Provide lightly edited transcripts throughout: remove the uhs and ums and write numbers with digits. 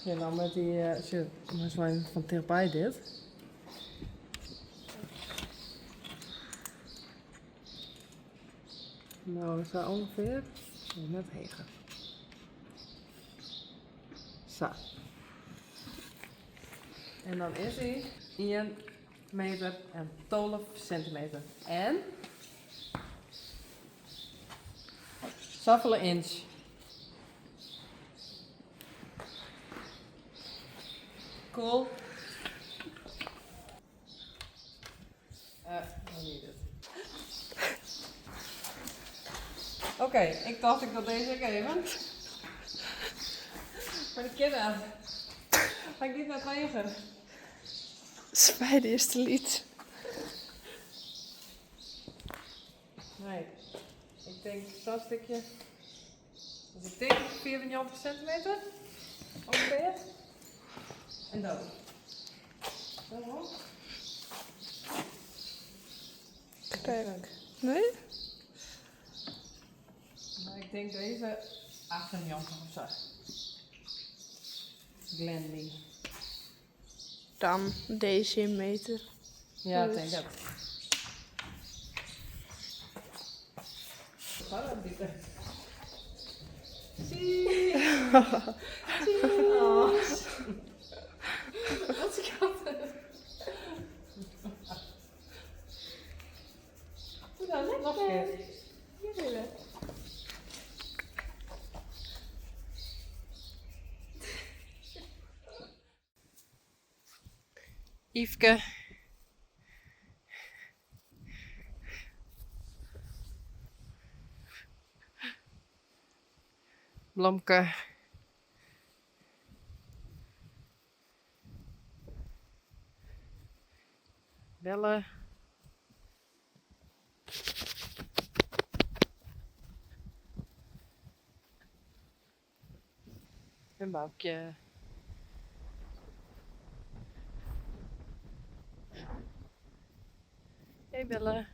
Ja, nou met die, sjoch, moatst mei fan tichtby dit. No, sa ûngefear. Net heger. Sa. En dan is hy ien meter en 12 sintimeter. En safolle inch. Cool. Oké, ik tocht ik doch dizze ek even. Mar dat kin net. Hy giet net leger. Spijt is te lyts. Nee, ik tink sa'n stikje. Dus ik tink 95 sintimeter ûngefear. En dan. Zo hoor. Kijk. Nee? Maar ik denk deze 98 of zo. Glendy. Dan decimeter. Ja, ik denk dat. Wat schattig. Hoe dan? Nog een keer. Hier Yfke. Blomke. Belle. En Boukje. Hey Belle.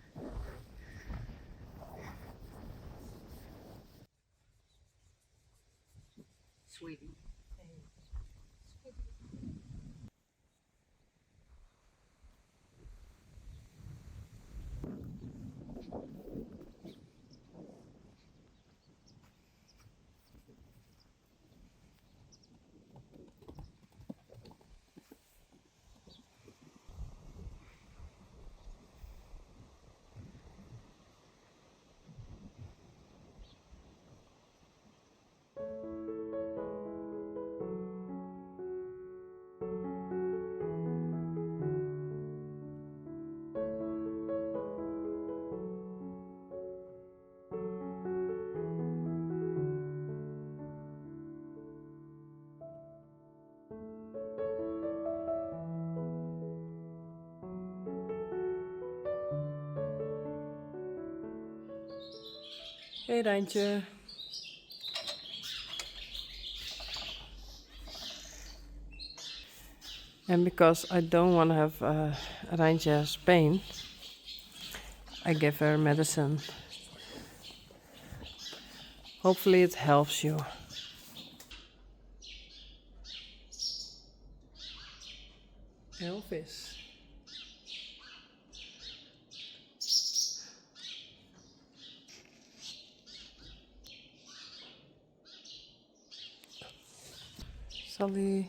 Sweetie. Hey Reintje. And because I don't want to have Reintje's pain, I give her medicine. Hopefully it helps you. Elvis. Sally.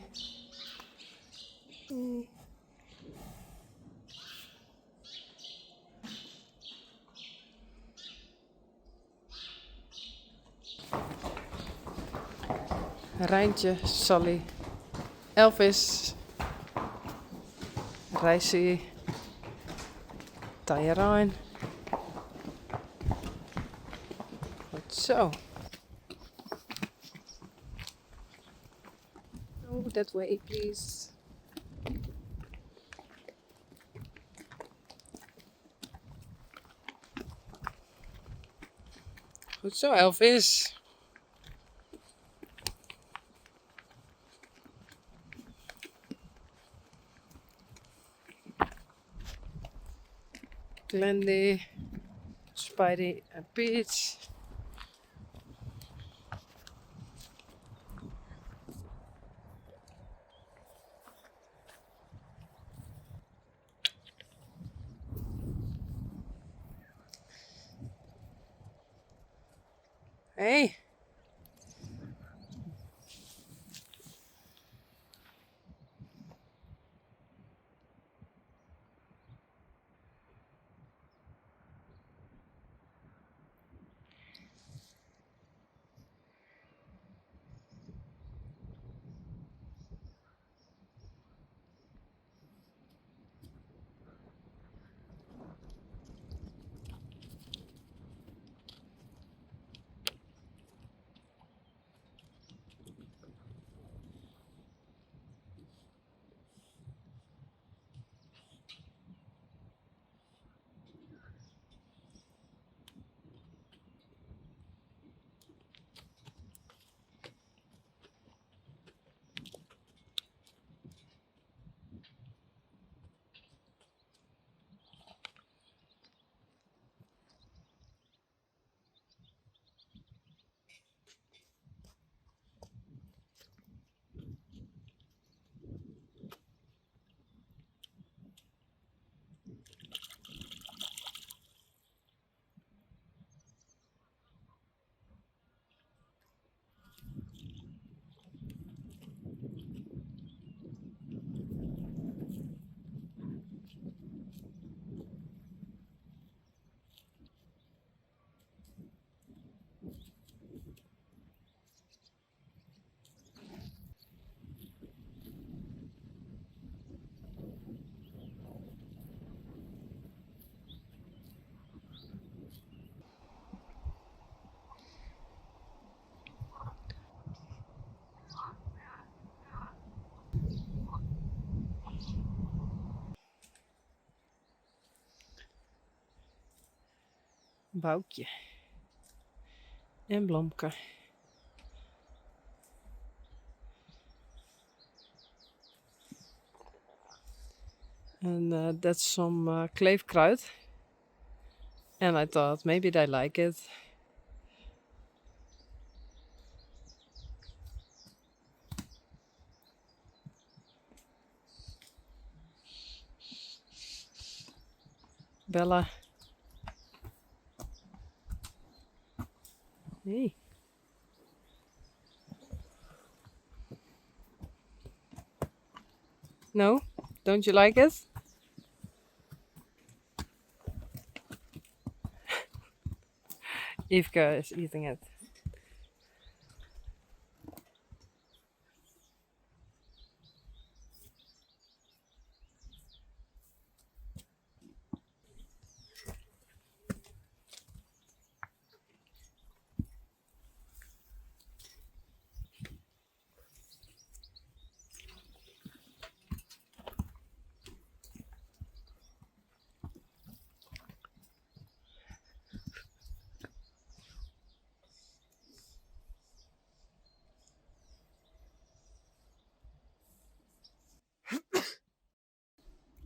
Reintje, Sally, Elvis, Reisy, Tajerijn. Goed zo. Oh, that way, please. Goed zo, Elvis. Glendy, Spidey and Peach. Hey. Boukje en Blomke. And that's some kleefkruid. And I thought maybe they like it. Bella. Hey. No? Don't you like it? Yfke is eating it.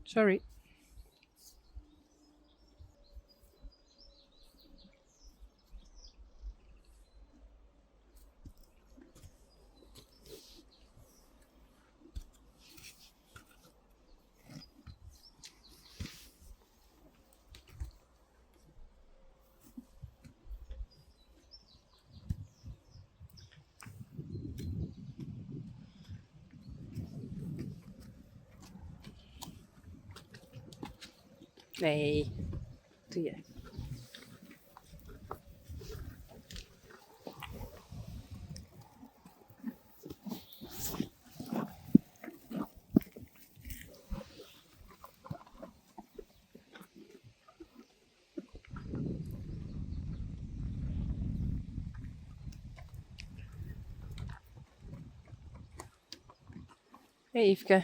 Sorry. Nee, doe je. Hey Yfke.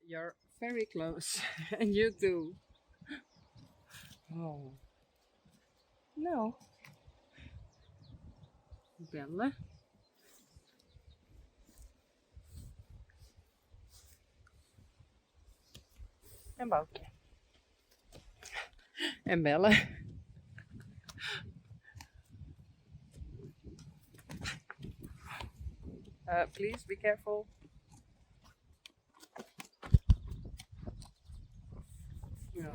You're very close. And you too. Oh. No. Belle. En Boukje. En Belle. Please be careful. Ja.